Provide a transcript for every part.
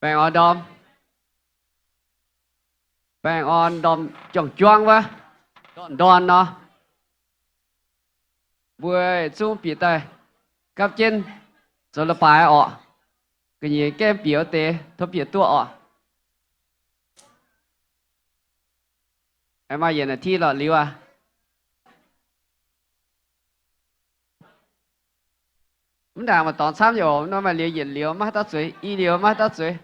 Baengh orn ndorm, baengh orn ndorm juang-juangv wuov, ndorn-ndorn nor, mbuo zungv bieqc daaih gapv jienv zoux leiz-baaix orqc. Ga'nyiec gaengh bieqc wuov deix tov bieqc duqv orqc. Aengx maaih yietc naaic ti lorqc liuz aqv. Mv ndaangc maaih dorngx camv yoc, nor maaih liuz yietc liuz maiv haaix dauh zueiz, i liuz maiv haaix dauh zueiz.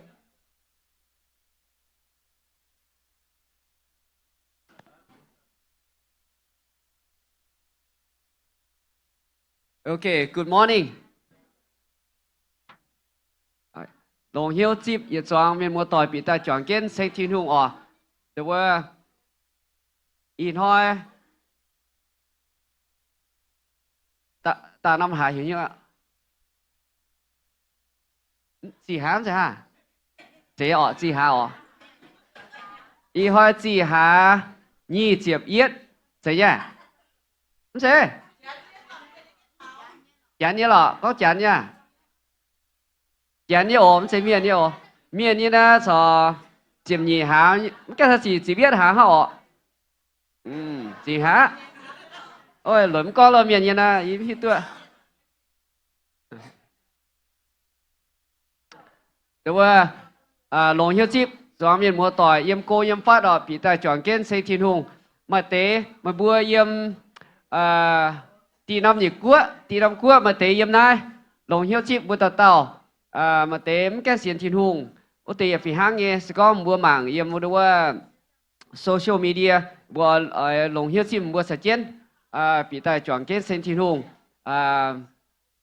Okay, good morning. Longc hnyouv zipv yietc zuangx mienh muoz-doic bieqc daaih juangc jienv ceng Tin-Hungh orqc. Nduov wuov, ih hnoi daaih norm hlaax heuc nyei, zih hlaax mv zeiz hnangv? Zeiz orqc, zih hlaax orqc. Ih hnoi zih hlaax nyic ziepc yietv, zeiz nyei? Mv zeiz? Janx nyei lorqc, gorngv janx nyei. Janx nyei oc, mv zeiz mienh nyei oc. Mienh nyei naaiv corc ziepc nyeic hlaax, mv gaengh ziepc, ziepc yietv hlaax hnangv orqc. Zih hlaax. Oi, lueic mv gorngv lo mienh nyei naaiv, yie mv hiuv duqv. Wuov, longc hnyouv zipv zuangx mienh muoz-doic yiem go yiem fatv orqc, bieqc daaih juangc jienv ceng Tin-Hungh. Maaih deix meih mbuo yiem dieh norm nyeic guoqv, dieh norm guoqv, maaih deix yiem naaiv. Longc hnyouv zipv mbuo dauh dauh. Maaih deix mv gaengh sienx Tin-Hungh, wuov deix yaac fih hnangv nyei. Se gorngv mbuo mangc yiem wuov social media, mbuo longc hnyouv zipv mbuo caux jienv bieqc daaih juangc jienv ceng Tin-Hungh.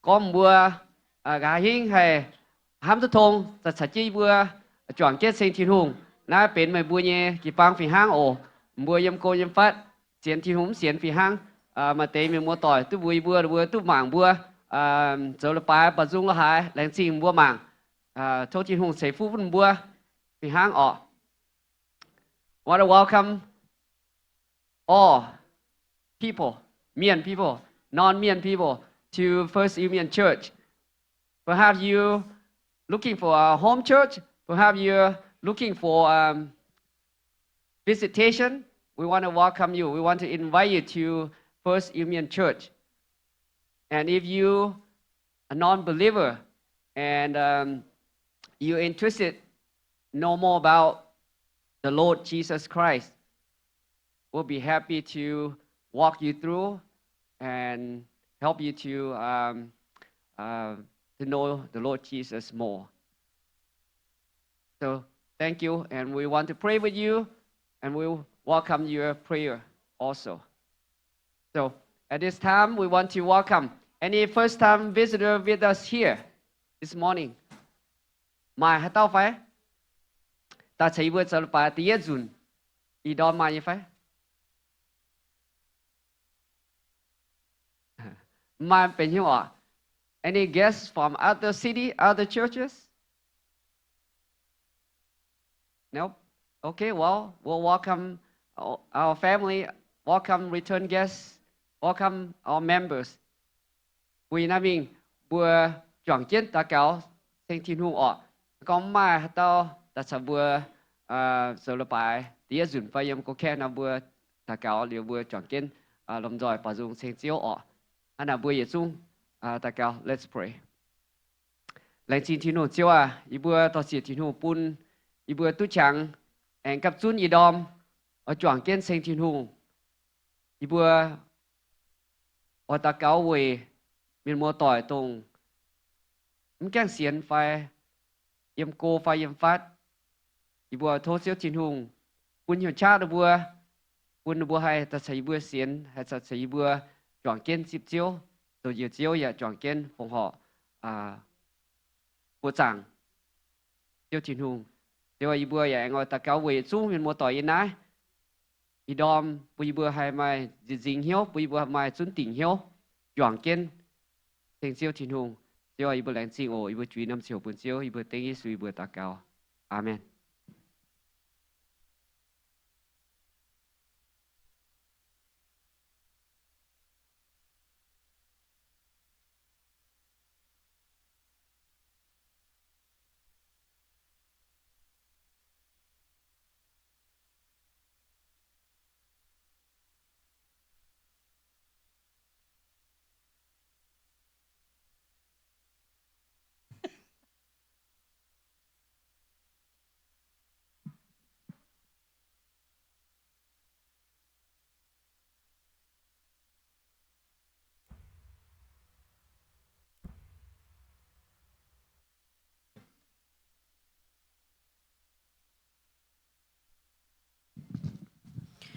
Gorngv mbuo nqa'haav hingv haih hnamv duqv tong, caux jienv yie mbuo juangc jienv ceng Tin-Hungh. Naaiv benx meih mbuo nyei jiu-baang fih hnangv oc. Mbuo yiem go yiem fatv, sienx Tin-Hungh mv sienx fih hnangv. Maaih deix mienh muoz-doic duqv mbuox yie mbuo, mbuo duqv mangc mbuo zoux leiz-baaix baac nzung lo haaix, laengz zingh mbuo mangc. Tov Tin-Hungh ceix fuqv bun mbuo fih hnangv orqc. Want to welcome all people, Mien people, non-Mien people to First Iu Mien Church. Perhaps you looking for a home church. Perhaps you're looking for um, visitation. We want to welcome you. We want to invite you to First Iu Mien Church. And if you a non-believer and um, you're interested know more about the Lord Jesus Christ, we'll be happy to walk you through and help you to um, uh, to know the Lord Jesus more. So thank you, and we want to pray with you, and we welcome your prayer also. So at this time, we want to welcome any first-time visitor with us here this morning. Maaih haaix dauh fai? Daaih caux yie mbuo zoux leiz-baaix da'yietv nzunc, ih ndorm maaih nyei fai? Maaih benx hnyouv orqc? Any guests from other city, other churches? Nope. Okay, well, we'll welcome our, our family, welcome return guests, welcome our members. Mbuo yiem naaiv mingh, mbuo juangc jienv daux gaux ceng Tin-Hungh orqc. Gorngv maaih haaix dauh daaih caux mbuo zoux leiz-baaix da'yietv nzunc fai yiem go kaeqv nor, mbuo daux gaux liuz mbuo juangc jienv lomh nzoih baaux nzung ceng Ziouv orqc. Hnangv naaic mbuo yietc zungv daux gaux. Let's pray. Laengz zingh Tin-Hungh Ziouv aac, yie mbuo dor-ziec Tin-Hungh bun yie mbuo duqv qangx aengx gapv zunv ih ndorm oix juangc jienv ceng Tin-Hungh. Yie mbuo oix daux gaux weic mienh muoz-doic dongh mv gaengh sienx fai yiem go fai yiem fatv. Yie mbuo tov Ziouv Tin-Hungh bun hnyouv qaqv ninh mbuo, bun ninh mbuo haih daaih caux yie mbuo sienx, haih caux yie mbuo juangc jienv zipv Ziouv, zoux njoux Ziouv yaac juangc jienv fongc horc buoz-zaangc Ziouv Tin-Hungh. Ziouv, yie mbuo yaac aengx oix daux gaux weic zungv mienh muoz-doic yiem naaiv. Ih ndorm bun yie mbuo haih maaih nzingx hnyouv, bun yie mbuo maaih zunv dingc hnyouv, juangc jienv ceng Ziouv Tin-Hungh. Ziouv, yie mbuo laengz zingh oc. Yie mbuo juix norm ziouc bun Ziouv. Yie mbuo dengv Yesu yie mbuo daux gaux. Aamen.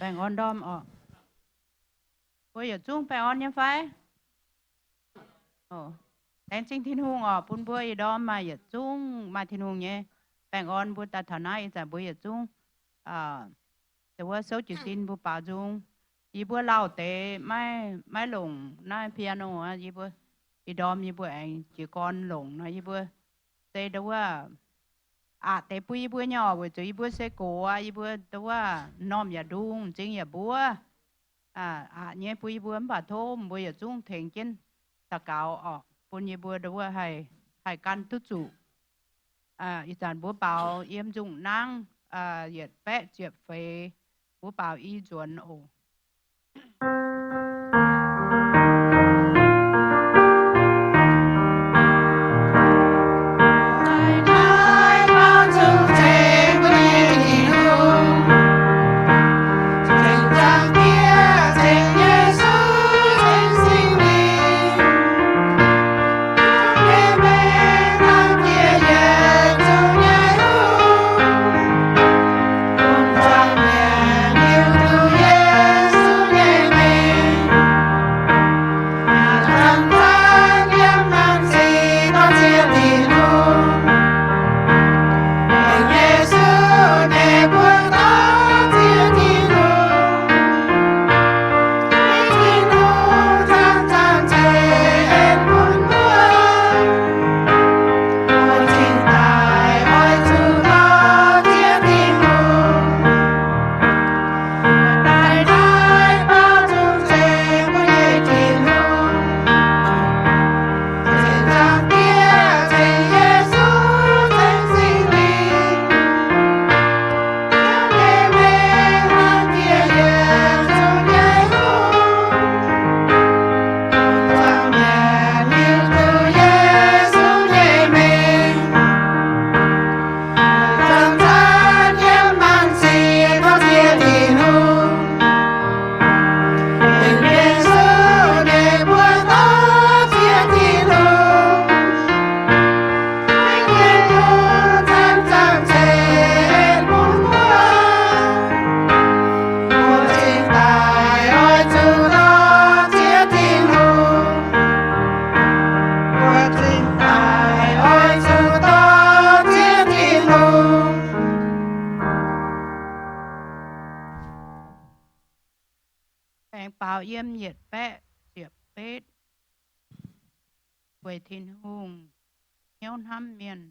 Baengh orn ndorm orqc. Mbuo yietc zungv baengh orn nyei fai? Laengz zingh Tin-Hungh orqc, bun mbuo ih ndorm maaih yietc zungv maaih Tin-Hungh nyei baengh orn. Mbuo daaih taux naaiv ih zanc mbuo yietc zungv, wuov souv jiez sin mbuo baaux nzung. Yie mbuo lauh deix maiv, maiv longc naaiv piano, yie mbuo ih ndorm yie mbuo aengx jiez gorn longc nor, yie mbuo se ndau wuov aqc deix bun yie mbuo nyei orqc, weic zuqc yie mbuo se gox aqv. Yie mbuo ndau wuov m'normh yaac ndung, m'zing yaac mbuov, aqc nyei bun yie mbuo, mv baac tov mbuo yietc zungv tengx jienv daux gaux orqc, bun yie mbuo ndau wuov haih, haih gan duqv zuqc. Ih zanc mbuo baaux yiem nzungh nangv yietc baeqv ziepc feix, mbuo baaux i nzuonx oc. Aengx baaux yiem yietc baeqv ziepc betv, weic Tin-Hungh hnyouv hnamv mienh.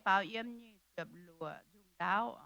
Baaux yiem nyic ziepc luoqc nzung ndaauv.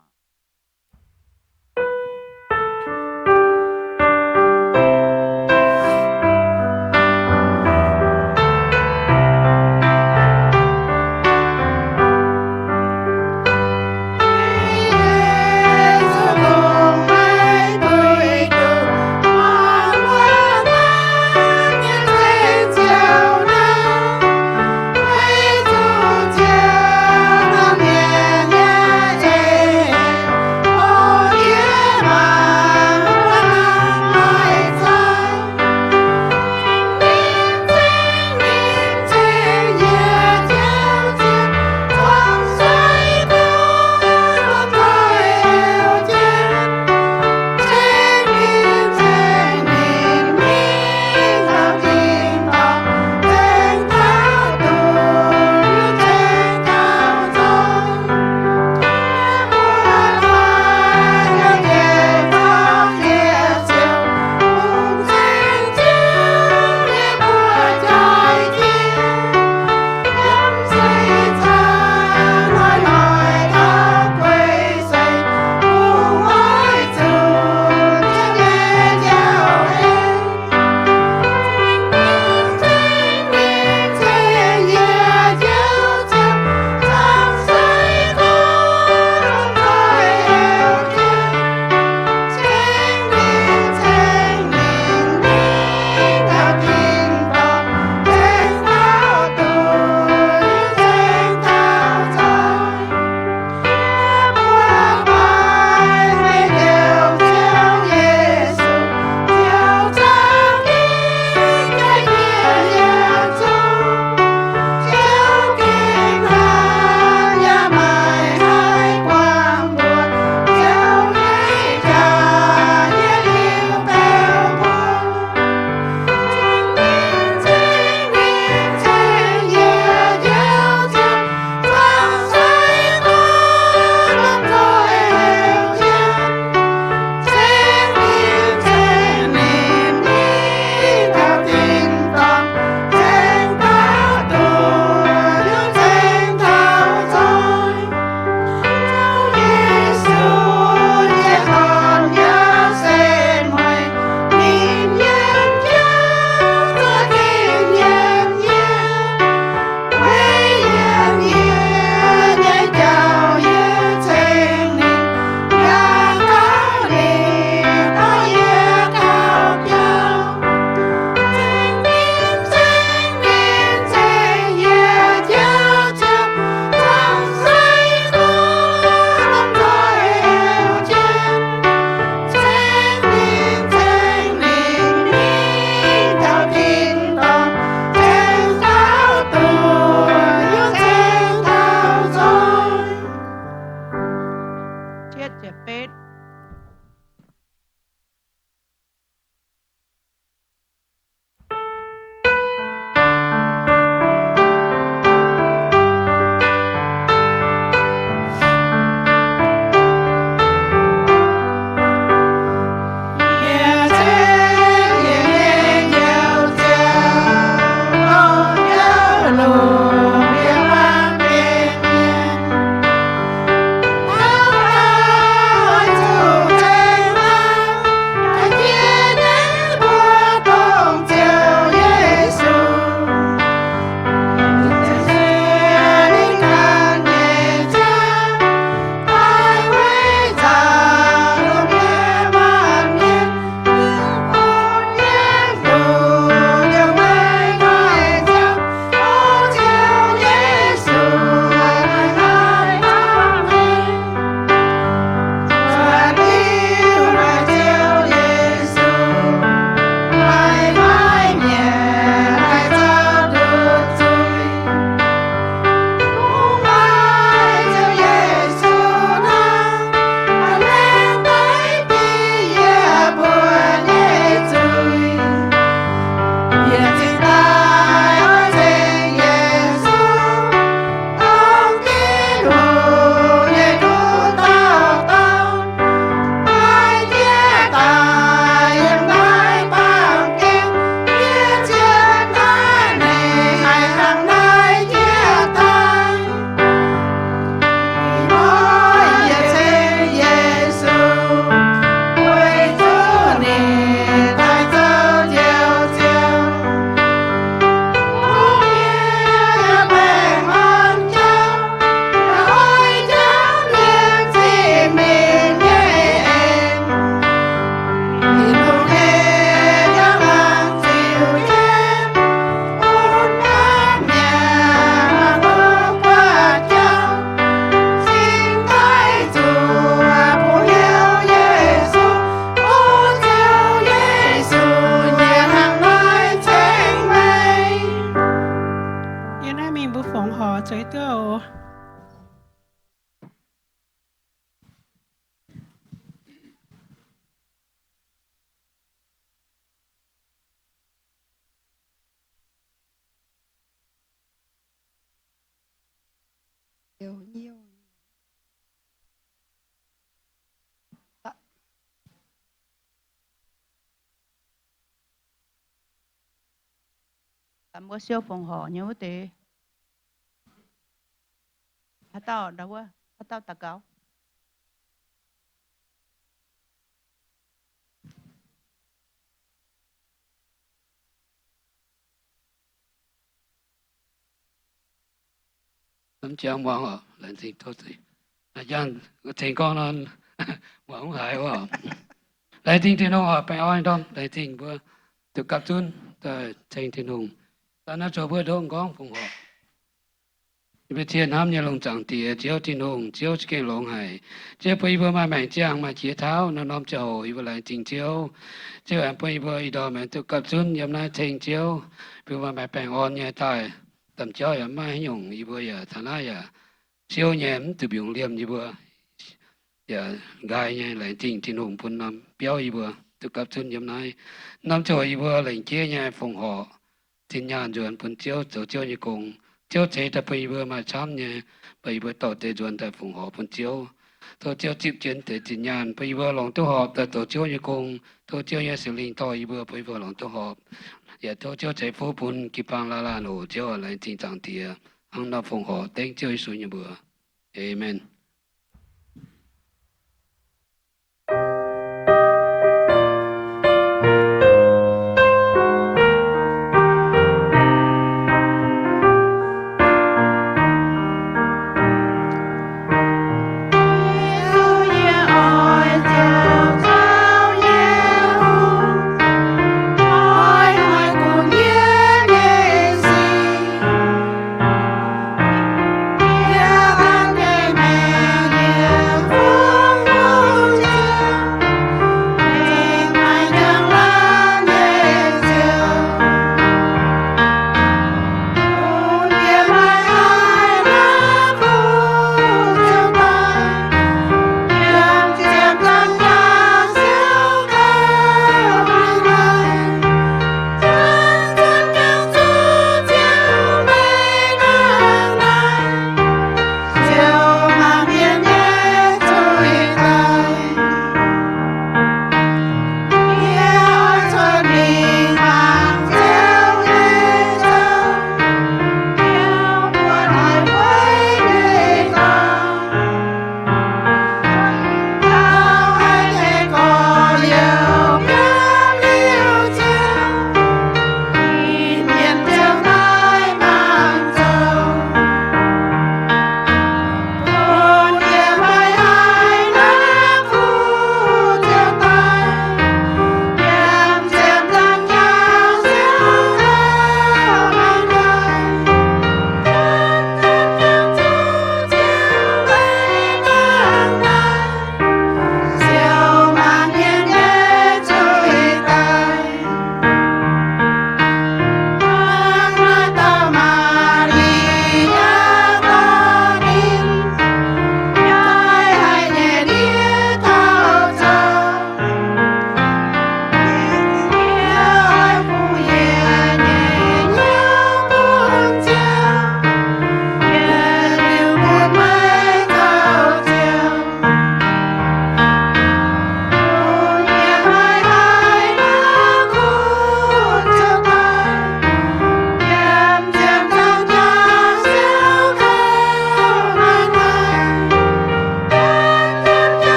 Mbuo siou fongc horc nyei wuov deix, haaix dauh, haaix dauh daux gaux? Mv jangx muangx oc, laengz zingh tov. Jangx ceng gorngv nor, muangx mv haiz oc. Laengz zingh Tin-Hungh oc, baengh orn ndorm, laengz zingh mbuo duqv gapv zunv daaih ceng Tin-Hungh. Daaih naaiv zoux mbuo ndoqv m'nqorngv fongc horc. Yie mbuo ciev hnamv nyei lungh zaangc Diex, Ziouv Tin-Hungh, Ziouv za'gengh longx haic. Ziouv bun yie mbuo maaih maengc ziangh, maaih qiex tauv nor norm ziangh hoc, yie mbuo laengz zingh Ziouv. Ziouv aengx bun yie mbuo ih ndorm aengx duqv gapv zunv yiem naaiv ceng Ziouv, bun yie mbuo maaih baengh orn nyei daaih. Domh jauv yaac mv maaih haaix nyungc, yie mbuo yaac taux naaiv yaac siou nyei, mv zuqc mbiungc liemh yie mbuo. Yaac nqaai nyei, laengz zingh Tin-Hungh bun norm biauv yie mbuo duqv gapv zunv yiem naaiv. Norm ziangh hoc yie mbuo lengc jeiv nyei fongc horc, zinh nyaanh nzuonx bun Ziouv zoux Ziouv nyei gong. Ziouv ceix daaih bun yie mbuo maaih camv nyei, bun yie mbuo dorh deix nzuonx daaih fongc horc bun Ziouv. Tov Ziouv zipv jienv deix zinh nyaanh bun yie mbuo longc duqv horpc daaih zoux Ziouv nyei gong. Tov Ziouv nyei Singx Lingh dorh yie mbuo, bun yie mbuo longc duqv horpc. Yaac tov Ziouv ceix fuqv bun jiu-baang laanh laanh oc. Ziouv laengz zingh zaangc Diex, hnangv nor fongc horc dengv Ziouv Yesu nyei mbuox. Aamen.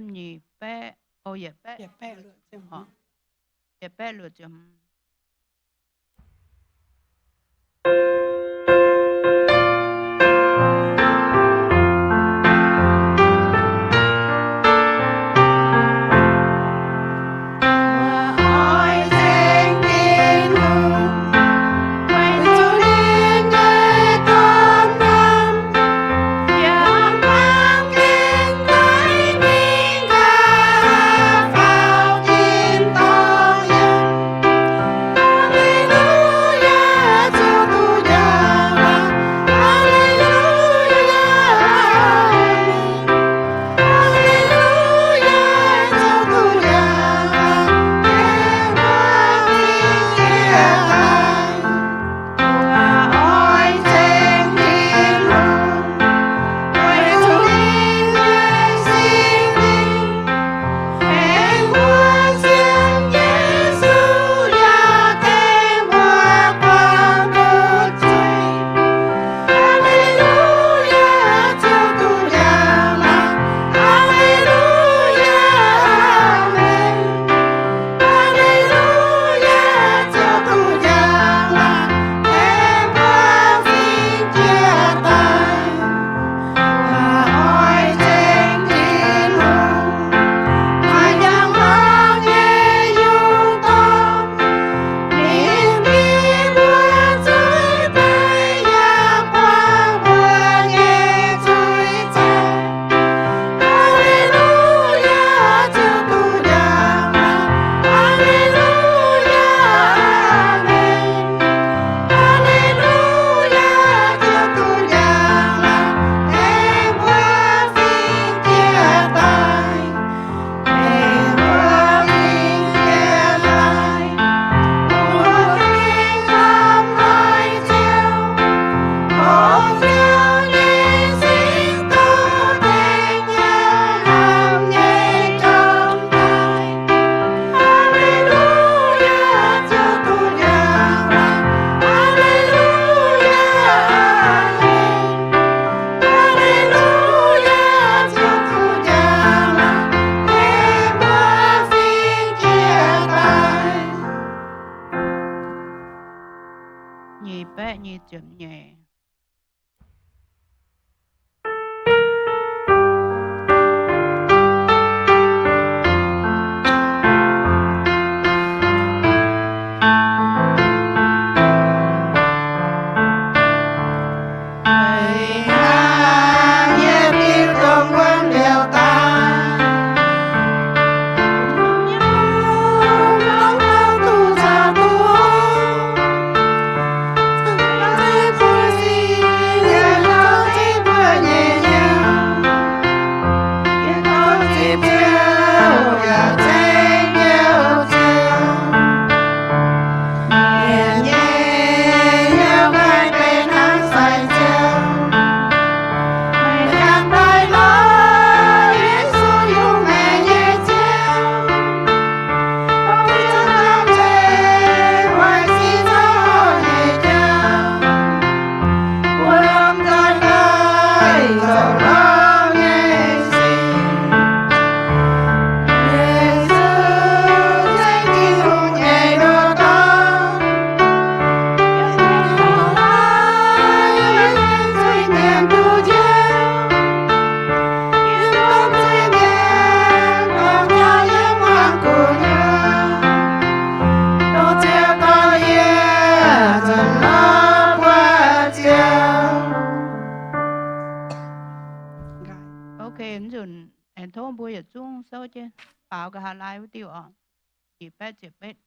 Nyic baeqv, o, yietc baeqv, yietc baeqv luoqc ziepc hmz. Nyic baeqv nyic ziepc nyeic. Ok, nzunc aengx tov mbuo yietc zungv souv jienv faaux nqa'haav laai wuov diuh oc. Nyic baeqv ziepc betv.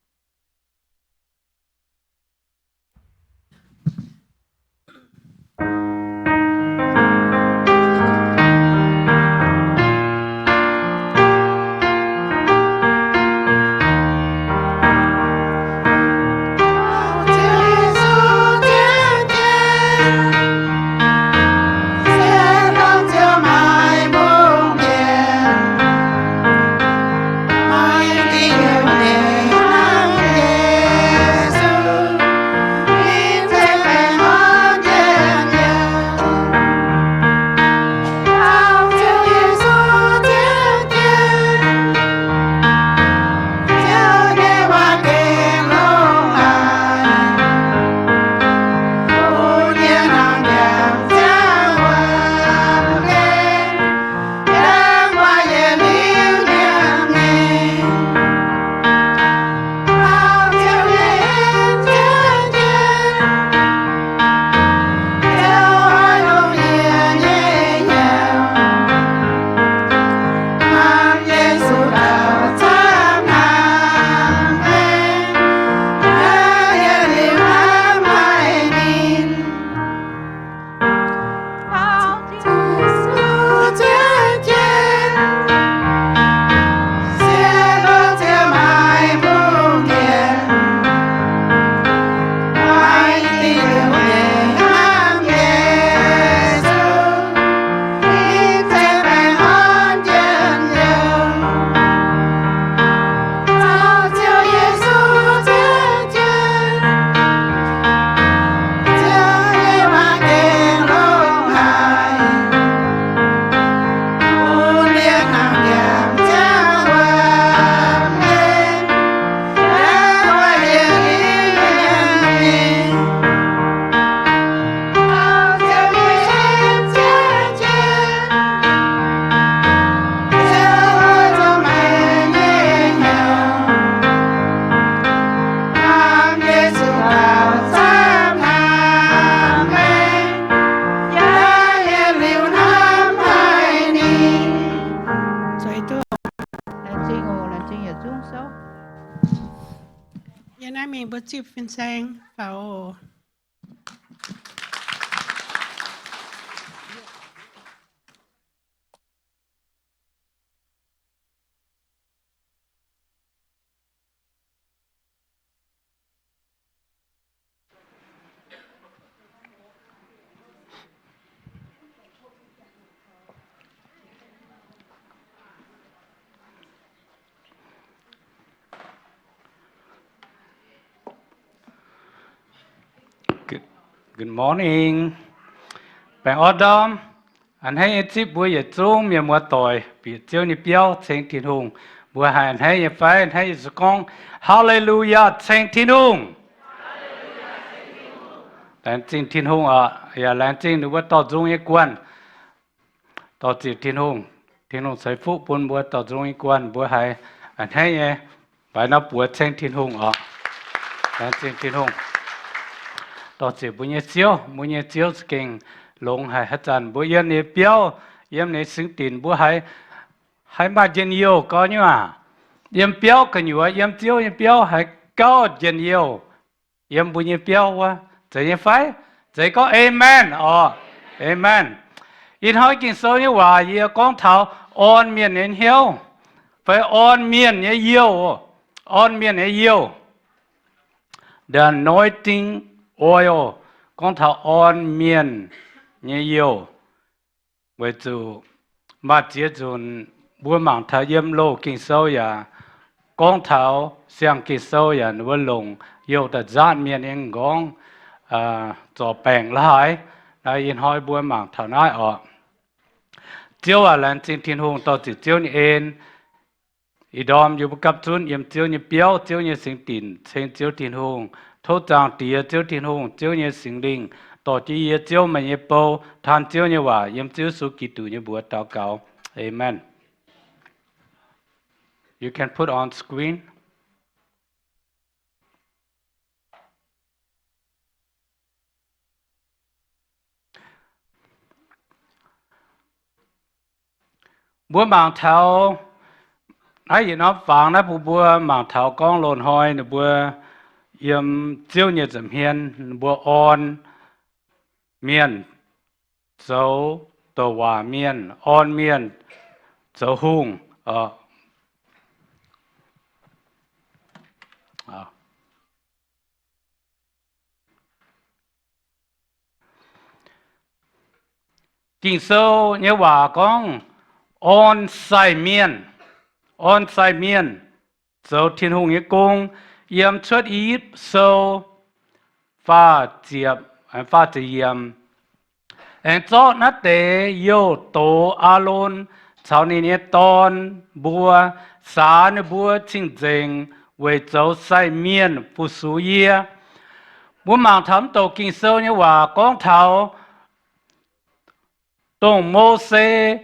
Yie naaiv mingh mbuo zipv fin-saeng faaux oc. Good, good morning. Baengh orn ndorm. A'hneiv nyei zipv mbuo yietc zungv mienh muoz-doic bieqc Ziouv nyei biauv ceng Tin-Hungh. Mbuo haih a'hneiv nyei fai? A'hneiv nyei se gorngv, Haleluyaa, ceng Tin-Hungh. Laengz zingh Tin-Hungh oc. Yaac laengz zingh ninh mbuo dorh nzung nyei guanh. Dorh ziec Tin-Hungh. Tin-Hungh ceix fuqv bun mbuo dorh nzung nyei guanh. Mbuo haiz a'hneiv nyei, mbaix norm buoz ceng Tin-Hungh oc. Laengz zingh Tin-Hungh. Dorh ziec mbuo nyei Ziouv. Mbuo nyei Ziouv za'gengh longx haic. Haaix zanc mbuo yiem ninh nyei biauv, yiem ninh nyei singx dinc, mbuo haiz, haiz maaih njien-youh gorx nyuoz. Yiem biauv gu'nyuoz, yiem Ziouv nyei biauv haiz gauh njien-youh. Yiem mbuo nyei biauv wuov, zeiz nyei fai? Zeiz gorngv amen oc. Amen. Ih hnoi Ging-Sou nyei waac yie gorngv taux orn mienh nyei hnyouv, fai orn mienh nyei youh. Orn mienh nyei youh. The anointing oil, gorngv taux orn mienh nyei youh. Weic zuqc maaih ziex nzunc mbuo mangc taux yiem loz Ging-Sou yaac gorngv taux siang Ging-Sou yaac ninh mbuo longc youh daaih nzaatv mienh nyei m'nqorngv, zorc baengc la'haaix. Naaiv ih hnoi mbuo mangc taux naaiv oc. Ziouv aac, laengz zingh Tin-Hungh dorh ziec Ziouv nyei en. Ih ndorm yie mbuo gapv zunv yiem Ziouv nyei biauv, Ziouv nyei singx dinc, ceng Ziouv Tin-Hungh. Tov Zaangc Diex, Ziouv Tin-Hungh, Ziouv nyei Singx Lingh dorh jienv yie, Ziouv, meih nyei bou, taan Ziouv nyei waac, yiem Ziouv Yesu Giduc nyei mbuox daux gaux. Amen. You can put on screen. Mbuo mangc taux naaiv yietc norm fangx naaiv bun mbuo mangc taux gorngv loz-hnoi ninh mbuo yiem Ziouv nyei nza'hmien ninh mbuo orn mienh zoux douc waac mienh, orn mienh zoux hungh. Ging-Sou nyei waac gorngv orn sai mienh, orn sai mienh zoux Tin-Hungh nyei gong. Yiem Cuotv I^yipv Sou faah ziepc, faah ziepc yiemc. Aengx zorqv naaiv deix youh dox Aalon caux ninh nyei dorn mbuo, saax ninh mbuo cing-nzengc weic zoux sai mienh fu-sux yie. Mbuo mangc taux mv douc Ging-Sou nyei waac gorngv taux dongh Mose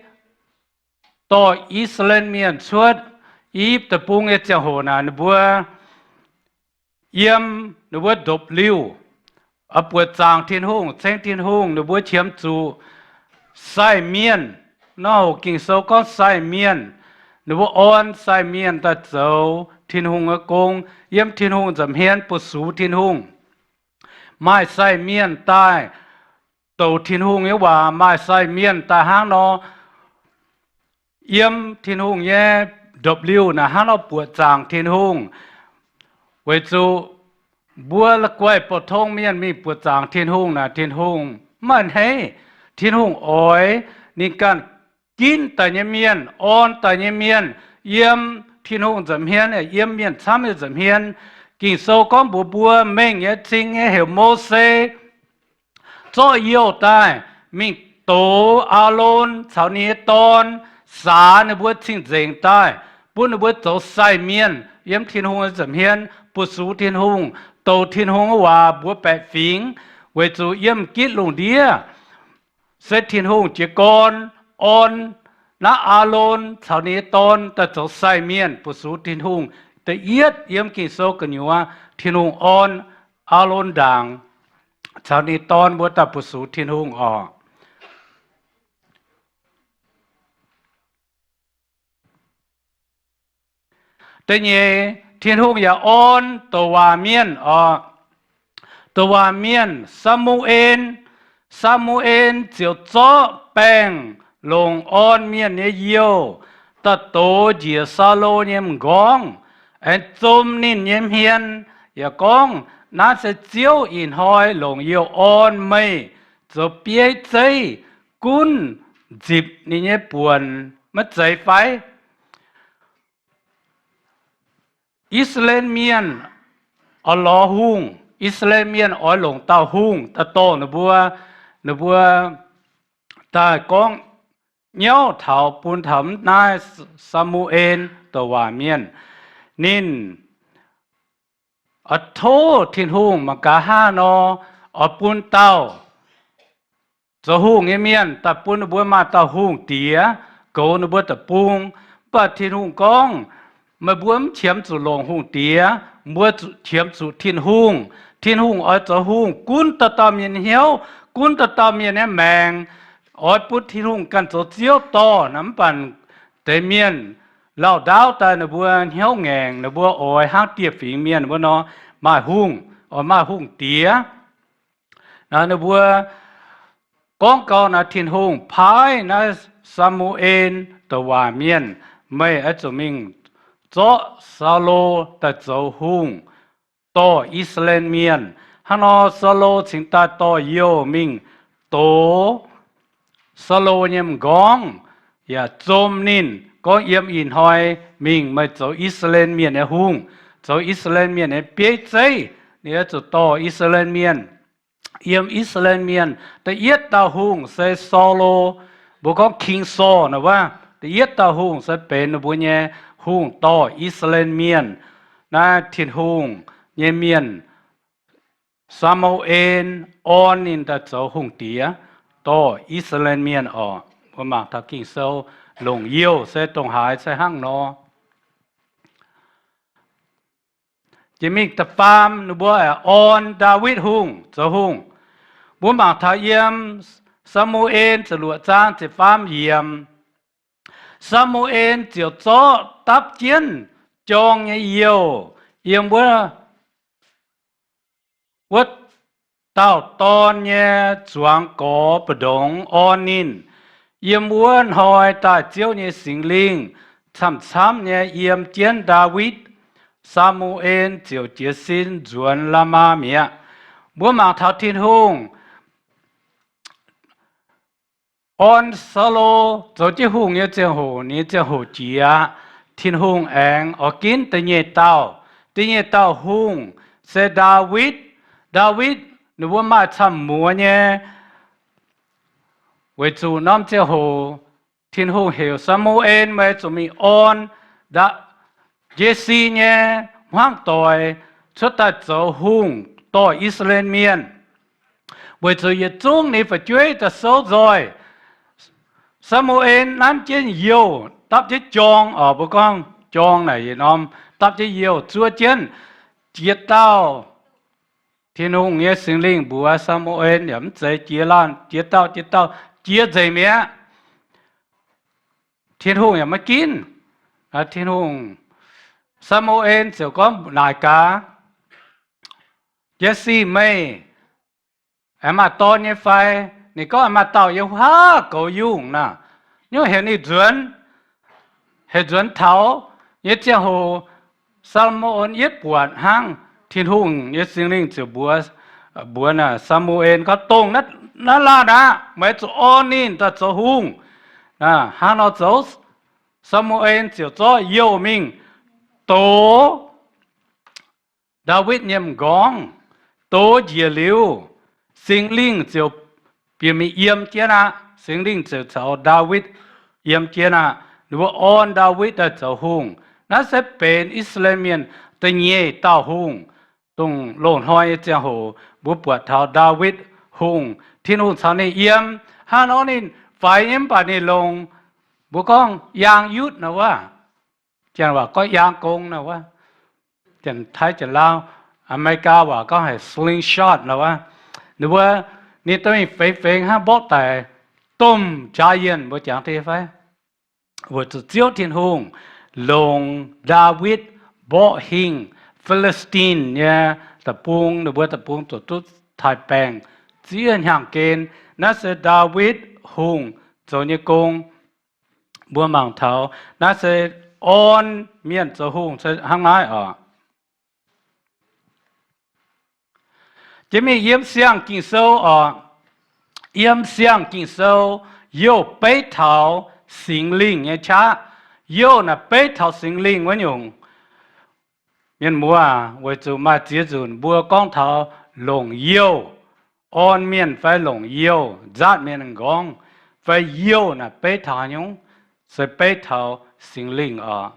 dorh I^saa^laa^en Mienh cuotv I^yipv Deic-Bung nyei ziangh hoc naaic, ninh mbuo yiem ninh mbuo ndopv-liuh, buoqc zaangc Tin-Hungh, ceng Tin-Hungh, ninh mbuo qiemx zuqc sai mienh. Naaiv hoc Ging-Sou gorngv sai mienh. Ninh mbuo orn sai mienh daaih zoux Tin-Hungh nyei gong, yiem Tin-Hungh nza'hmien fu-sux Tin-Hungh. Maaih sai mienh daaih douc Tin-Hungh nyei waac, maaih sai mienh daaih hnangv nor yiem Tin-Hungh nyei ndopv-liuh naaic hnangv nor buoqc zaangc Tin-Hungh. Weic zuqc mbuo la'guaih pou-tong mienh mingh buoqc zaangc Tin-Hungh naaic, Tin-Hungh maiv a'hneiv. Tin-Hungh oix ninh ganh ginv daaih nyei mienh, orn daaih nyei mienh yiem Tin-Hungh nza'hmien, yiem mienh camv nyei nza'hmien. Ging-Sou gorngv mbuox mbuo, mengh nyei cing nyei heuc Mose zorqv youh daaih mingh dox Aalon caux ninh nyei dorn, saax ninh mbuo cing-nzengc daaih, bun ninh mbuo zoux sai mienh yiem Tin-Hungh nyei nza'hmien fu-sux Tin-Hungh, douc Tin-Hungh nyei waac mbuox baeqc fingx, weic zuqc yiem m'gitv lungh ndiev se Tin-Hungh jiez gorn orn naaiv Aalon caux ninh nyei dorn daaih zoux sai mienh fu-sux Tin-Hungh. Da'yietv yiem Ging-Sou gu'nyuoz Tin-Hungh orn Aalon ndaangc caux ninh nyei dorn mbuo daaih fu-sux Tin-Hungh oc. Da'nyeic, Tin-Hungh yaac orn douc waac mienh oc. Douc waac mienh, Saa^mu^en. Saa^mu^en ziouc zorqv baengh longc orn mienh nyei youh daaih dox njiec Saulo nyei m'nqorngv, aengx zom ninh nyei hmien, yaac gorngv, Naaiv se Ziouv ih hnoi longc youh orn meih zoux bieiv zeiv gunv nzipc ninh nyei buonc, maiv zeiz fai? I^saa^laa^en Mienh oix lorz hungh. I^saa^laa^en Mienh oix longc dauh hungh daaih dorh ninh mbuo, ninh mbuo daaih gorngv nyauv taux bun taux naaiv Saa^mu^en douc waac mienh. Ninh oix tov Tin-Hungh mangc gaax hnangv nor oix bun dauh zoux hungh nyei mienh daaih bun ninh mbuo maaih dauh hungh diex goux ninh mbuo deic-bung. Mv baac Tin-Hungh gorngv, Meih mbuo mv qiemx zuqc longc hungh diex, mbuo qiemx zuqc Tin-Hungh. Tin-Hungh oix zoux hungh gunv dauh dauh mienh hnyouv, gunv dauh dauh mienh nyei maengc. Oix bun Tin-Hungh ganh zoux Ziouv dorh naaic. Mv baac deix mienh lauh ndaauv daaih ninh mbuo hnyouv ngaengc, ninh mbuo oix hnangv dieh fingx mienh wuov nor maaih hungh, oix maaih hungh diex. Naaiv ninh mbuo gorngv gau naaiv, Tin-Hungh paaiv naaiv Saa^mu^en douc waac mienh, Meih oix zuqc mingh zorqv Saulo daaih zoux hungh dorh I^saa^laa^en Mienh. Hnangv nor Saulo cingx daaih dorh youh mingh dox Saulo nyei m'nqorngv, yaac zom ninh gorngv, Yiem ih hnoi mingh meih zoux I^saa^laa^en Mienh nyei hungh, zoux I^saa^laa^en Mienh nyei bieiv zeiv. Ninh oix zuqc dorh I^saa^laa^en Mienh. Yiem I^saa^laa^en Mienh da'yietv dauh hungh se Saulo, mbuo gorngv King Saul naaic wuov. Da'yietv dauh hungh se benx ninh mbuo nyei hungh dorh I^saa^laa^en Mienh. Naaiv Tin-Hungh nyei mienh, Saa^mu^en, orn ninh daaih zoux hungh diex dorh I^saa^laa^en Mienh oc. Mbuo mangc taux Ging-Sou longc youh se dongh haaix se hnangv nor. Jiex mingh da'faam ninh mbuo aengx orn Ndaawitv Hungh zoux hungh. Mbuo mangc taux yiem Saa^mu^en ziepc luoqc zaang ziepc faam yiemc, Saa^mu^en ziouc zorqv dapv jienv jorng nyei youh yiem wuov wuov dauh dorn nyei zuangx gorx mbu'ndongx orn ninh. Yiem wuov hnoi daaih Ziouv nyei Singx Lingh camv-camv nyei yiem jienv Ndaawitv. Saa^mu^en ziouc jiez sin nzuonx Laamaa mi'aqv. Mbuo mangc taux Tin-Hungh orn Saulo zoux jienv hungh nyei ziangh hoc, ninh nyei ziangh hoc jiex aqv. Tin-Hungh aengx oix ginv da'nyeic dauh. Da'nyeic dauh hungh se Ndaawitv. Ndaawitv ninh mbuo maaih camv-muoz nyei. Weic zuqc norm ziangh hoc Tin-Hungh heuc Saa^mu^en, Meih zuqc mingh orn Ndaa, Yesi nyei hmuangv doic cuotv daaih zoux hungh dorh I^saa^laa^en Mienh. Weic zuqc yietc zungv ninh fu'jueiv daaih souv nzoih. Saa^mu^en nanv jienv youh, dapv jienv jorng oc, mbuo gorngv jorng naaic yietc norm, dapv jienv youh zuov jienv jiex dauh. Tin-Hungh nyei Singx Lingh mbuox Saa^mu^en yaac mv zeiz jiex laanh, jiex dauh jiex dauh, jiex nzengc mi'aqv. Tin-Hungh yaac maiv ginv. Tin-Hungh, Saa^mu^en ziouc gorngv naaic gaax, Yesi, meih aengx maaih dorn nyei fai? Ninh gorngv, Aengx maaih dauh yiem wuov goux yungh naaic. Nyungc heuc ninh nzuonx, heuc nzuonx taux nyei ziangh hoc, Saa^mu^en yietv buatc hnangv. Tin-Hungh nyei Singx Lingh ziouc mbuox, mbuox naaic Saa^mu^en gorngv, Dongh naaiv laanh aqv, meih zuqc orn ninh daaih zoux hungh. Hnangv nor zoux, Saa^mu^en ziouc zorqv youh mingh dox Ndaawitv nyei m'nqorngv. Dox njiec liuz, Singx Lingh ziouc bieqc mingh yiem jienv aqv. Singx Lingh ziouc caux Ndaawitv yiem jienv aqv. Ninh mbuo orn Ndaawitv daaih zoux hungh. Naaiv se benx I^saa^laa^en Mienh da'nyeic dauh hungh. Dongh loz-hnoi nyei ziangh hoc mbuo buatc taux Ndaawitv Hungh, Tin-Hungh caux ninh yiem. Hnangv nor ninh faix nyei mv baac ninh longc, mbuo gorngv yaang yutv naaic wuov. Janx waac gorngv yaang gong naaic wuov. Janx-Taiv Janx-Lauv, Aa^me^li^gaa waac gorngv haic slingshot naaic wuov. Ninh mbuo, ninh dorh mingh fengx fengx hnangv mborqv daic, domh giant mbuo jangx deix fai? Weic zuqc Ziouv Tin-Hungh longc Ndaawitv mborqv hingh Fi^li^stin nyei deic-bung, ninh mbuo deic-bung zuqc duqv taaix-baengc ziex hnyangx-gen. Naaiv se Ndaawitv Hungh zoux nyei gong. Mbuo mangc taux naaiv se Orn Mienh zoux hungh hnangv naaiv oc. Jiex mingh yiem Siang-Ging-Sou oc. Yiem Siang-Ging-Sou, youh beiv taux Singx Lingh nyei qaqv. Youh naaic beiv taux Singx Lingh wuov nyungc. Mienh muoz, weic zuqc maaih ziex nzunc mbuo gorngv taux longc youh, orn mienh fai longc youh, nzaatv mienh m'nqorngv, fai youh naaic beiv taux haaix nyungc, se beiv taux Singx Lingh oc.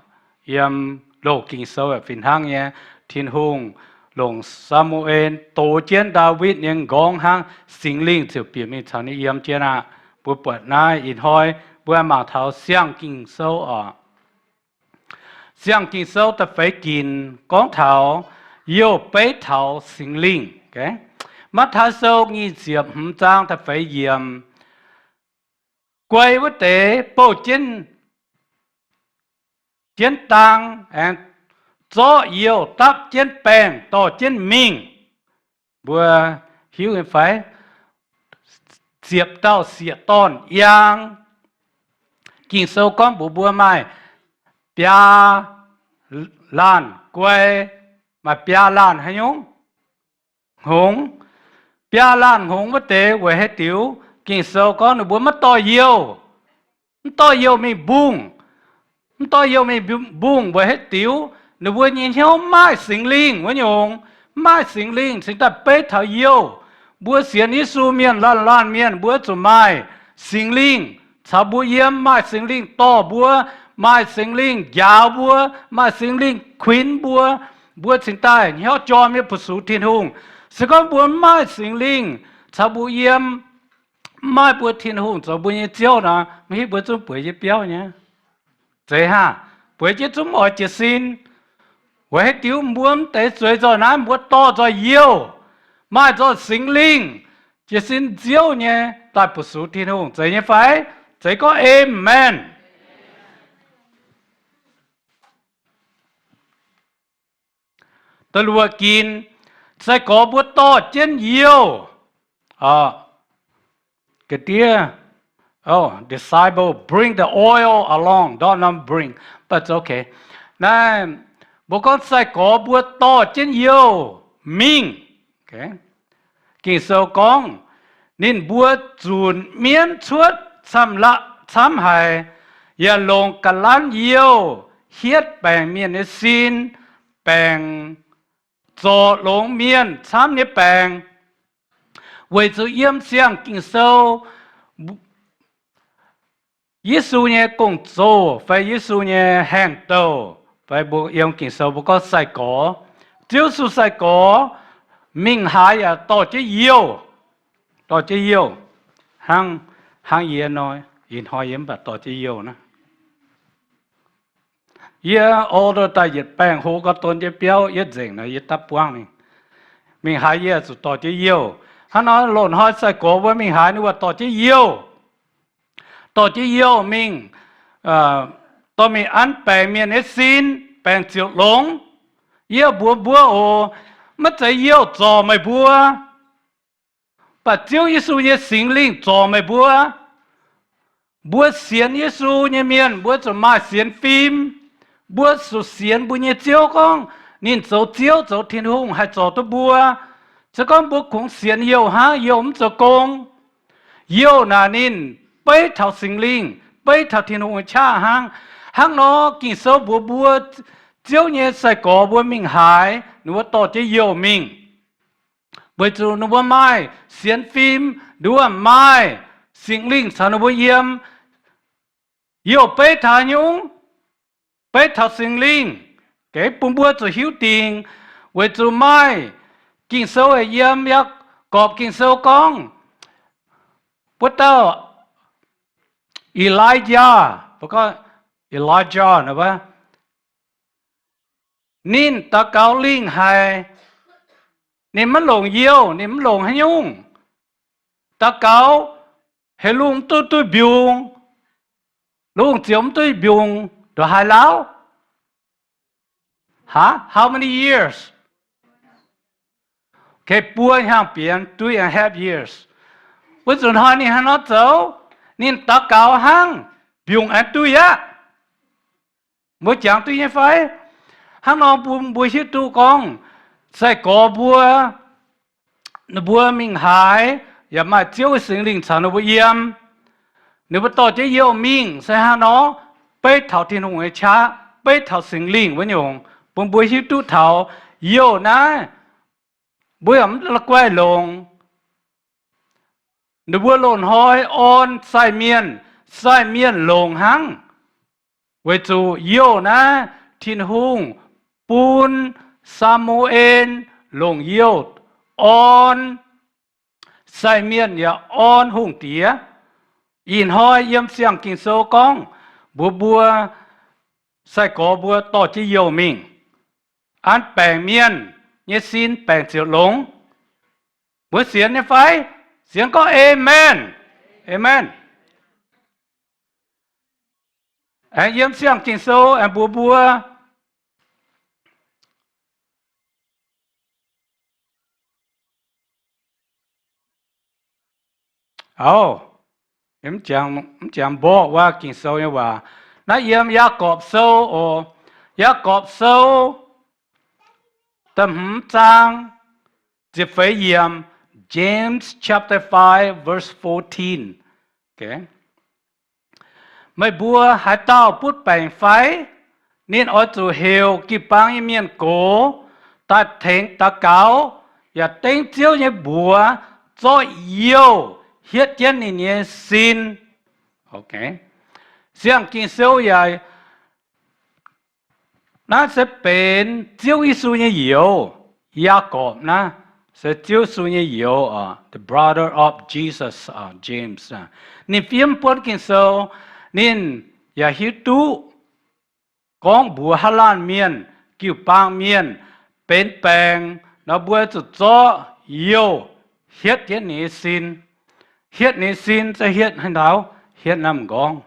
Yiem Loz-Ging-Sou yaac fih hnangv nyei. Tin-Hungh longc Saa^mu^en dox jienv Ndaawitv nyei m'nqorngv hnangv, Singx Lingh ziouc bieqc mingh caux ninh yiem jienv aqv. Mbuo buatc naaiv ih hnoi mbuo mangc taux Siang-Ging-Sou oc. Siang-Ging-Sou da'feix ginc gorngv taux youh beiv taux Singx Lingh. Matv^taai Sou nyic ziepc hmz zaang da'feix yiemc, guai wuov deix bouh jienv, jienv dang, aengx zorqv youh dapv jienv baengh dorh jienv mingh. Mbuo hiuv nyei fai? Ziepc dauh sieqv-dorn yaang. Ging-Sou gorngv mbuox mbuo maaih biaa laanh guai, maaih biaa laanh haaix nyungc? Hngongx. Biaa laanh hngongx wuov deix weic haaix diuc? Ging-Sou gorngv ninh mbuo maiv dorh youh. Mv dorh youh mingh mbungh. Mv dorh youh mingh mbungh weic haaix diuc? Ninh mbuo nyei hnyouv maaih Singx Lingh wuov nyungc. Maaih Singx Lingh cingx daaih beiv taux youh. Mbuo sienx Yesu mienh laanh laanh mienh mbuo zuqc maaih Singx Lingh caux mbuo yiem, maaih Singx Lingh dorh mbuo, maaih Singx Lingh njaaux mbuo, maaih Singx Lingh kuinx mbuo, mbuo cingx daaih hnyouv jorm nyei fu-sux Tin-Hungh. Se gorngv mbuo mv maaih Singx Lingh caux mbuo yiem, mv maaih mbuo Tin-Hungh zoux mbuo nyei Ziouv nor, mv hiuv mbuo zungv bueix jienv biauv nyei. Zeiz haav? Bueix jienv zungv mv oix jiez sin. Weic haaix diuc? Mbuo mv deix zueiz nzoih naaiv, mbuo dorh nzoih youh, maaih nzoih Singx Lingh, jiez sin Ziouv nyei daaih fu-sux Tin-Hungh. Zeiz nyei fai? Zeiz gorngv Aamen. Da'luoqc ginc, sai-gorx mbuo dorh jienv youh. Ga'ndiev, oh, disciple, bring the oil along, don't, don't bring, but it's okay. Naaiv mbuo gorngv sai-gorx mbuo dorh jienv youh mingh. Ging-Sou gorngv, ninh mbuo zunc mienv cuotv camv-aqv, camv haic, yaac longc ga'lanv youh hietv baengc mienh nyei sin, baengc zorc longx mienh camv nyei baengc. Weic zuqc yiem siang Ging-Sou, Yesu nyei gong-zoh fai Yesu nyei haengh douh, fai mbuo yiem Ging-Sou mbuo gorngv sai-gorx, Ziouv Yesu sai-gorx mingh haaix yaac dorh jienv youh, dorh jienv youh, hnangv, hnangv yie nor, ih hnoi yie mv baac dorh jienv youh naaiv. Yie order daaih yietc baengh hlo gau don jienv biauv, yie nzengc nor yie dapv buangv ninh. Mingh haaix yie zuqc dorh jienv youh. Hnangv nor loz-hnoi sai-gorx mbuo mingh haaix ninh mbuo dorh jienv youh. Dorh jienv youh mingh, dorh mingh an baengc mienh nyei sin, baengc ziouc longx. Yie mbuox mbuo oc, maiv zeiz youh zorc meih mbuo, mv baac Ziouv Yesu nyei Singx Lingh zorc meih mbuo. Mbuo sienx Yesu nyei mienh mbuo zuqc maaih sienx fim. Mbuo zuqc sienx mbuo nyei Ziouv gorngv ninh zoux Ziouv, zoux Tin-Hungh haih zorc duqv mbuo. Se gorngv mbuo kungx sienx youh hnangv, youh mv zoux gong. Youh naaic ninh beiv taux Singx Lingh, beiv taux Tin-Hungh nyei qaqv hnangv. Hnangv nor Ging-Sou mbuox mbuo, Ziouv nyei sai-gorx mbuo mingh haaix, ninh mbuo dorh jienv youh mingh. Weic zuqc ninh mbuo maaih sienx fim, ninh mbuo maaih Singx Lingh caux ninh mbuo yiem. Youh beiv taux haaix nyungc? Beiv taux Singx Lingh. Gengh bun mbuo zuqc hiuv dingc, weic zuqc maaih Ging-Sou yiem Yaagorpc Ging-Sou gorngv, wuov dauh Elijah, mbuo gorngv Elijah, ninh daux gaux lingh haic. Ninh maiv longc youh, ninh mv longc haaix nyungc. Daux gaux, heuc lungh mv duqv duih mbiungc, lungh ziouc mv duqv mbiungc, nduqc haaix lauh? How many years? Okay, buo hnyangx bienx, three and a half years. Wuov nzunc hnoi ninh hnangv nor zoux, ninh daux gaux hnangv, mbiungc aengx duih aqv. Mbuo jangx duqv nyei fai? Hnangv nor bun mbuo hiuv duqv gorngv, sai-gorx mbuo, ninh mbuo mingh haaix yaac maaih Ziouv nyei Singx Lingh caux ninh mbuo yiem. Ninh mbuo dorh jienv youh mingh se hnangv nor, beiv taux Tin-Hungh nyei qaqv, beiv taux Singx Lingh wuov nyungc, bun mbuo hiuv duqv taux youh naaiv mbuo yaac mv la'guaih longx. Ninh mbuo loz-hnoi orn sai mienh, sai mienh longx hnangv. Weic zuqc youh naaiv Tin-Hungh bun Saa^mu^en longc youh orn sai mienh yaac orn hungh diex. Ih hnoi yiem Siang-Ging-Sou gorngv mbuox mbuo, sai-gorx mbuo dorh jienv youh mingh, an baengc mienh nyei sin baengc ziouc longx. Mbuo sienx nyei fai? Sienx gorngv amen. Amen. Aengx yiem Siang-Ging-Sou aengx mbuox mbuo, auv, mv jangx mborqv wuov Ging-Sou nyei waac. Naaiv yiem Yaagorpc Sou oc. Yaagorpc Sou da'hmz zaang ziepc feix yiemc, James chapter five, verse fourteen. Meih mbuo haaix dauh butv baengc fai? Ninh oix zuqc heuc jiu-baang nyei mienh gox daaih tengx daux gaux, yaac dengv Ziouv nyei mbuox zorqv youh hietv jienv ninh nyei sin. Siang-Ging-Sou yaac, naaiv se benx Ziouv Yesu nyei youz. Yaagorpc naaiv se Ziouv Yesu nyei youz, the brother of Jesus, James. Ninh fiev buonv Ging-Sou, ninh yaac hiuv duqv gorngv mbuox haav laanh mienh, jiu-baang mienh benx baengc nor, mbuo zuqc zorqv youh hietv jienv ninh nyei sin. Hietv ninh nyei sin se hietv haaix dauh? Hietv naaiv m'nqorngv.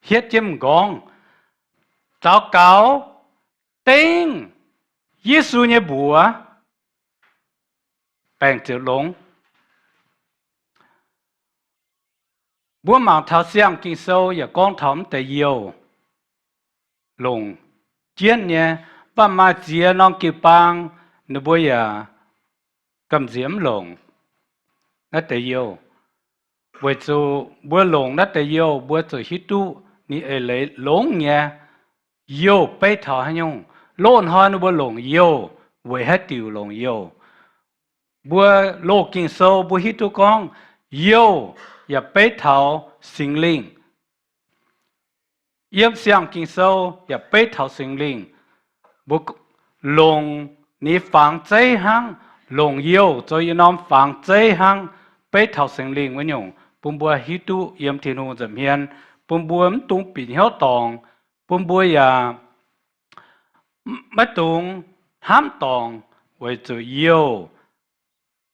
Hietv jienv m'nqorngv, daux gaux, dengv Yesu nyei mbuox, baengc ziouc longx. Mbuo mangc taux Siang-Ging-Sou yaac gorngv taux mv deix youh longc jienv nyei. Mv baac maaih ziex norm jiu-baang ninh mbuo yaac gamh nziex mv longc naaiv deix youh. Weic zuqc mbuo longc naaiv deix youh, mbuo zuqc hiuv duqv ninh eix leiz longx nyei. Youh beiv taux haaix nyungc, loz-hnoi ninh mbuo longc youh, weic haaix diuc longc youh. Mbuo loz Ging-Sou mbuo hiuv duqv gorngv youh yaac beiv taux Singx Lingh. Yiem Siang-Ging-Sou yaac beiv taux Singx Lingh. Mbuo longc ninh fangx zeiv hnangv, longc youh zoux yietc norm fangx zeiv hnangv, beiv taux Singx Lingh wuov nyungc, bun mbuo hiuv duqv yiem Tin-Hungh nza'hmien, bun mbuo mv dungx bieqc hnyouv dorngc, bun mbuo yaac maiv dungx hnamv dorngc, weic zuqc youh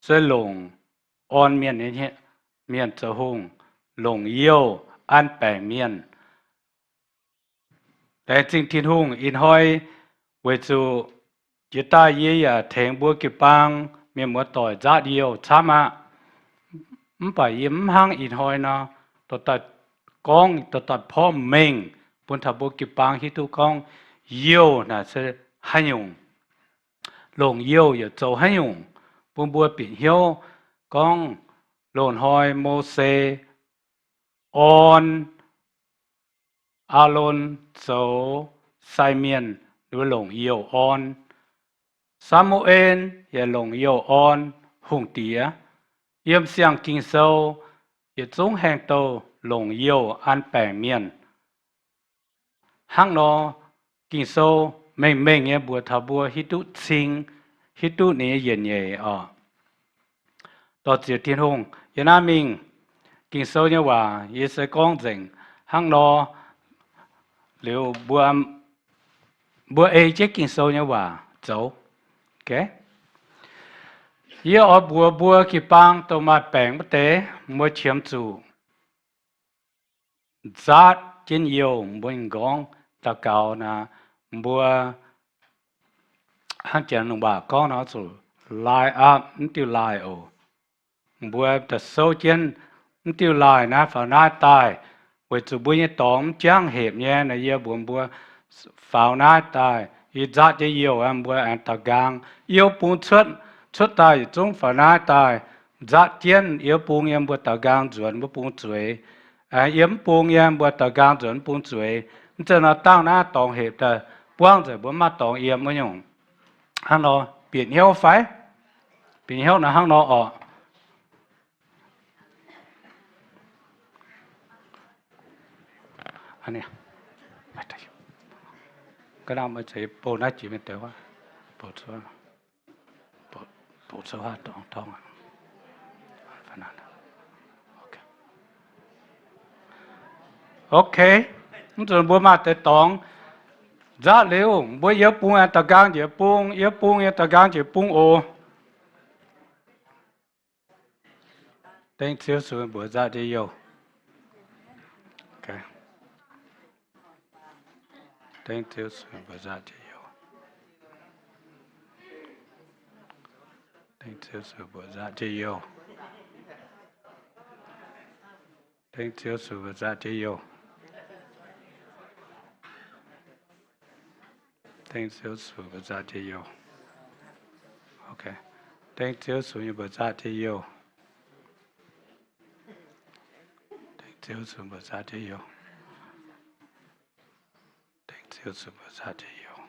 se longc orn mienh, mienh zoux hungh, longc youh an baengc mienh. Laengz zingh Tin-Hungh ih hnoi, weic zuqc jiex daaih yie yaac tengx mbuo jiu-baang mienh muoz-doic nzaatv youh camv aqv. Mv baac yie mv hnangv ih hnoi nor, dorh daaih gorngv, dorh daaih porv mengh bun taux mbuo jiu-baang hiuv duqv gorngv youh naaic se haaix nyungc, longc youh yaac zoux haaix nyungc, bun mbuo bieqc hnyouv gorngv loz-hnoi Mose orn Aalon zoux sai mienh, ninh mbuo longc youh orn. Saa^mu^en yaac longc youh orn hungh diex. Yiem Siang-Ging-Sou yietc zungv haengh douh longc youh an baengc mienh. Hnangv nor, Ging-Sou mengh mengh nyei mbuox taux mbuo hiuv duqv cing, hiuv duqv ninh nyei yietc nyeic oc. Dorh ziec Tin-Hungh. Yie naaiv mingh Ging-Sou nyei waac yie se gorngv nzengc hnangv nor. Liuz mbuo, mbuo ei jienv Ging-Sou nyei waac zoux. Yie oix mbuox mbuo jiu-baang dongh maaih baengc wuov deix, mbuo qiemx zuqc nzaatv jienv youh, mbuo m'nqorngv daux gaux naaic, mbuo Hnangv janx lungh waac gorngv nor, zuqc line up, mv diuh laaih oc. Mbuo da'souv jienv mv diuh laaih naaiv faaux naaiv daaih, weic zuqc mbuo nyei dorngx mv jangv hepc nyei. Naaiv yie mbuox mbuo faaux naaiv daaih, yie nzatv jienv youh, mbuo aengx daux nqaang. Yie bung cuotv, cuotv daaih yietc zungv faaux naaiv daaih, nzatv jienv yie bung yiem, mbuo daux nqaang nzuonx mbuo bung zueiz. Aengx yiem mv bung yiem, mbuo daux nqaang nzuonx mv bung zueiz. Mv zeiz nor dangh naaiv dorngx hepc daaih buangv nzengc, mbuo mv maaih dorngx yiem wuov nyungc. Hnangv nor bieqc hnyouv fai? Bieqc hnyouv nor hnangv nor oc. Ok, mv zuqc mbuo maaih deix dorngx nzatv liuz, mbuo yiem bung aengx daux nqaang njiec bung, yiem bung yiem daux nqaang njiec bung oc. Dengv Ziouv Yesu mbuox nzatv jienv youh. Dengv Ziouv Yesu mbuox nzatv jienv youh. Dengv Ziouv Yesu mbuox nzatv jienv youh. Dengv Ziouv Yesu mbuox nzatv jienv youh. Dengv Ziouv Yesu mbuox nzatv jienv youh. Ok. Dengv Ziouv Yesu nyei mbuox nzatv jienv youh. Dengv Ziouv Yesu mbuox nzatv jienv youh. Dengv Ziouv Yesu mbuox nzatv jienv youh.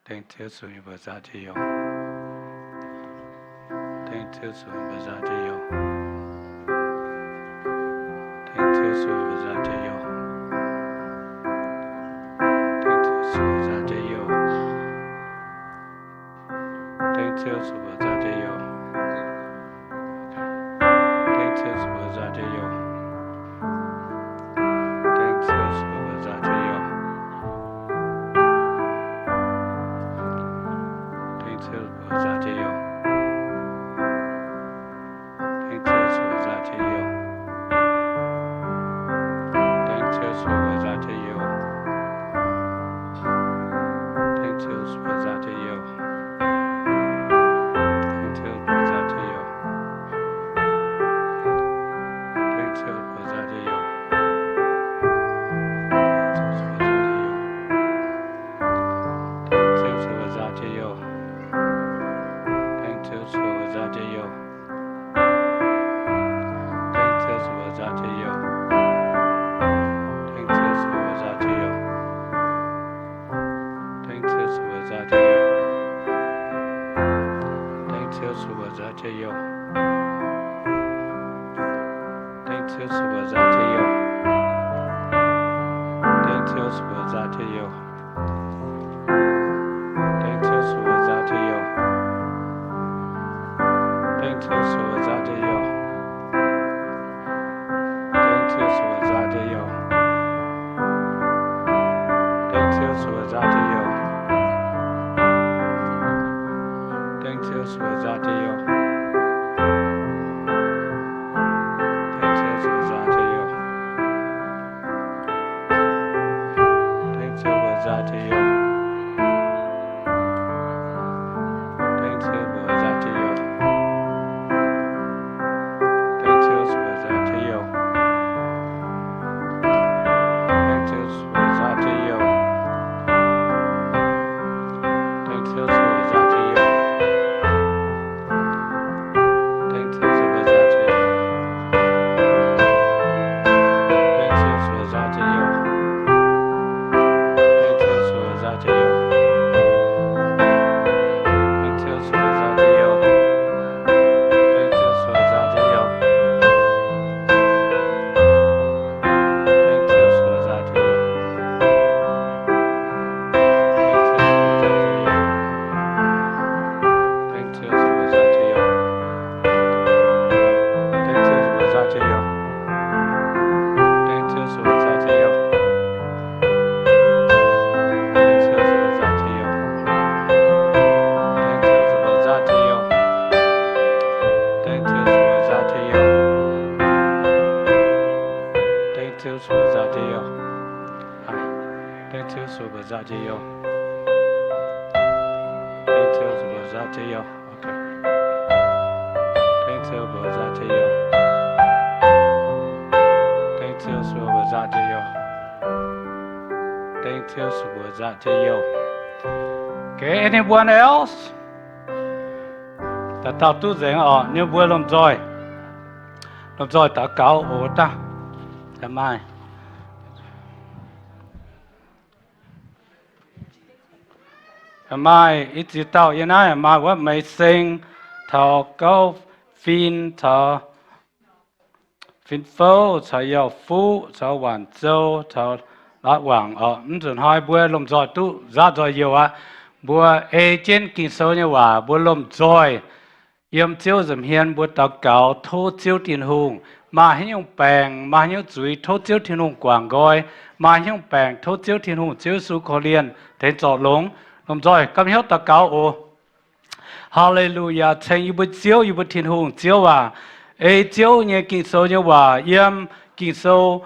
Dengv Ziouv Yesu nyei mbuox nzatv jienv youh. Dengv Ziouv Yesu nyei mbuox nzatv jienv youh. Dengv Ziouv Yesu mbuox nzatv jienv youh. Dengv Ziouv Yesu mbuox nzatv jienv youh. Dengv Ziouv Yesu mbuox nzatv jienv youh. Dengv Ziouv Yesu mbuox nzatv jienv youh. Dengv Ziouv Yesu mbuox nzatv jienv youh. Dengv Ziouv Yesu mbuox nzatv jienv youh. Dengv Ziouv Yesu mbuox nzatv jienv youh. Dengv Ziouv Yesu mbuox nzatv jienv youh. Dengv Ziouv Yesu mbuox nzatv jienv youh. Dengv Ziouv Yesu mbuox nzatv jienv youh. Dengv Ziouv Yesu mbuox nzatv jienv youh. Dengv Ziouv Yesu mbuox nzatv jienv youh. Dengv Ziouv Yesu mbuox nzatv jienv youh. Dengv Ziouv Yesu mbuox nzatv jienv youh. Dengv Ziouv Yesu mbuox nzatv jienv youh. Dengv Ziouv Yesu mbuox nzatv jienv youh. Dengv Ziouv Yesu mbuox nzatv jienv youh. Dengv Ziouv Yesu mbuox nzatv jienv youh. Dengv Ziouv Yesu mbuox nzatv jienv youh. Dengv Ziouv Yesu mbuox nzatv jienv youh. Dengv Ziouv Yesu mbuox nzatv jienv youh. Dengv Ziouv Yesu mbuox nzatv jienv youh. Dengv Ziouv Yesu mbuox nzatv jienv youh. Dengv Ziouv Yesu mbuox nzatv jienv youh. Dengv Ziouv Yesu mbuox nzatv jienv youh. Dengv Ziouv mbuox nzatv jienv youh. Dengv Ziouv mbuox nzatv jienv youh. Dengv Ziouv mbuox nzatv jienv youh. Dengv Ziouv mbuox nzatv jienv youh. Dengv Ziouv mbuox nzatv jienv youh. nzaatc jiex youh. Dengv Ziouv mbuox nzaatc jiex youh. Dengv Ziouv mbuox nzaatc jiex youh. Dengv Ziouv mbuox nzaatc jiex youh. Okay, anyone else? Dauh dauh duqv nzengc oc. Ninh mbuo lomh nzoih, lomh nzoih daux gaux oc daaih. Maaih, maaih i ziex dauh yiem naaiv, maaih wuov Meix Seng, taux Gauv Fin, taux Fin Fouv, caux Yauh Fuqv, caux Waanc Zou, caux Laatv Wangc oc. Mv nzunc hnoi mbuo lomh nzoih duqv nzaatc nzoih youh aqv. Mbuo ei jienv Ging-Sou nyei waac, mbuo lomh nzoih yiem Ziouv nza'hmien mbuo daux gaux, tov Ziouv Tin-Hungh, maaih haaix nyungc baengc, maaih haaix nyungc zuiz, tov Ziouv Tin-Hungh guangc nqoi. Maaih haaix nyungc baengc, tov Ziouv Tin-Hungh, Ziouv Yesu korv-lienh tengx zorc longx. Lomh nzoih gapv hnyouv daux gaux oc. Haa^le^lu^yaa, ceng yie mbuo Ziouv, yie mbuo Tin-Hungh. Ziouv aac, ei Ziouv nyei Ging-Sou nyei waac yiem Ging-Sou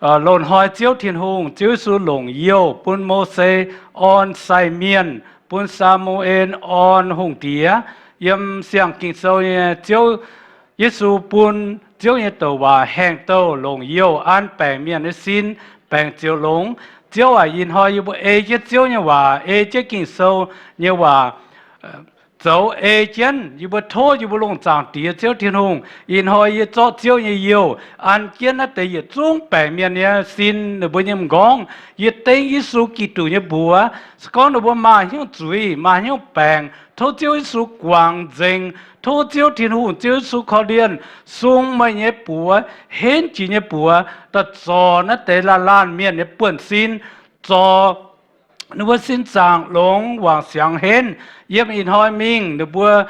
loz-hnoi Ziouv Tin-Hungh, Ziouv Yesu longc youh bun Mose orn sai mienh, bun Saa^mu^en orn hungh diex. Yiem siang Ging-Sou nyei, Ziouv Yesu bun Ziouv nyei douc waac haengh douh longc youh an baengc mienh nyei sin, baengc ziouc longx. Ziouv aac, ih hnoi yie mbuo ei jienv Ziouv nyei waac, ei jienv Ging-Sou nyei waac zoux ei jienv. Yie mbuo tov yie mbuo lungh zaangc Diex Ziouv Tin-Hungh, ih hnoi yie zorqv Ziouv nyei youh an jienv naaiv deix yietc zungv baengc mienh nyei sin, ninh mbuo nyei m'nqorngv. Yie dengv Yesu Giduc nyei mbuox, se gorngv ninh mbuo maaih hnyouv zuiz, maaih hnyouv baengc, tov Ziouv Yesu guangc nzengc. Tov Ziouv Tin-Hungh, Ziouv Yesu korv-lienh sung meih nyei buoz, henv jiex nyei buoz, daaih zorc naaiv deix laanh laanh mienh nyei buonv-sin, zorc ninh mbuo sin zaangc longx, wangc siangx henv. Yiem ih hnoi mingh ninh mbuo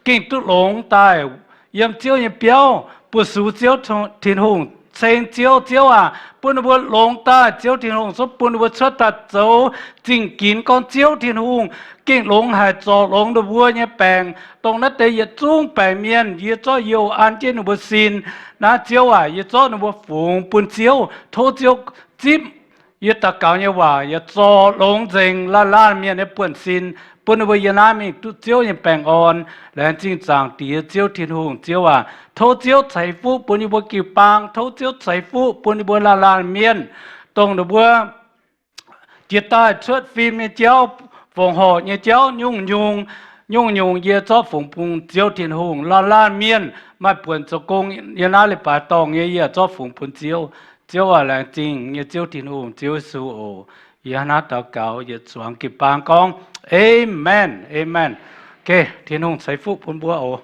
gengh duqv longx daaih yiem Ziouv nyei biauv, buoz-sux Ziouv Tin-Hungh, ceng Ziouv. Ziouv aac, bun ninh mbuo longx daaih. Ziouv Tin-Hungh, zungv bun ninh mbuo cuotv daaih zoux zingh ginx gorngv Ziouv Tin-Hungh gengh longx haic, zorc longx ninh mbuo nyei baengc, dongh naaiv deix yietc zungv baengc mienh yie zorqv youh an jienv ninh mbuo sin. Naaiv Ziouv aac, yie zorqv ninh mbuo fungx bun Ziouv. Tov Ziouv zipv yie daux gaux nyei waac yaac zorc longx nzengc laanh laanh mienh nyei buonv-sin, bun ninh mbuo yiem naaiv mingh duqv Ziouv nyei baengh orn. Laengz zingh zaangc Diex Ziouv Tin-Hungh. Ziouv aac, tov Ziouv ceix fuqv bun yie mbuo jiu-baang. Tov Ziouv ceix fuqv bun yie mbuo laanh laanh mienh, dongh ninh mbuo jiex daaih cuotv fim nyei jauv, fongc horc nyei jauv, nyungc-nyungc, nyungc-nyungc yie zorqv fungx bun Ziouv Tin-Hungh. Laanh laanh mienh maaih buonc zoux gong yiem naaiv leiz-baaix dorngh nyei, yie zorqv fungx bun Ziouv. Ziouv aac, laengz zingh nyei Ziouv Tin-Hungh, Ziouv Yesu oc. Yie hnangv naaiv daux gaux yietc zuangx jiu-baang gorngv, Aamen, aamen. Okay, Tin-Hungh ceix fuqv bun mbuo oc.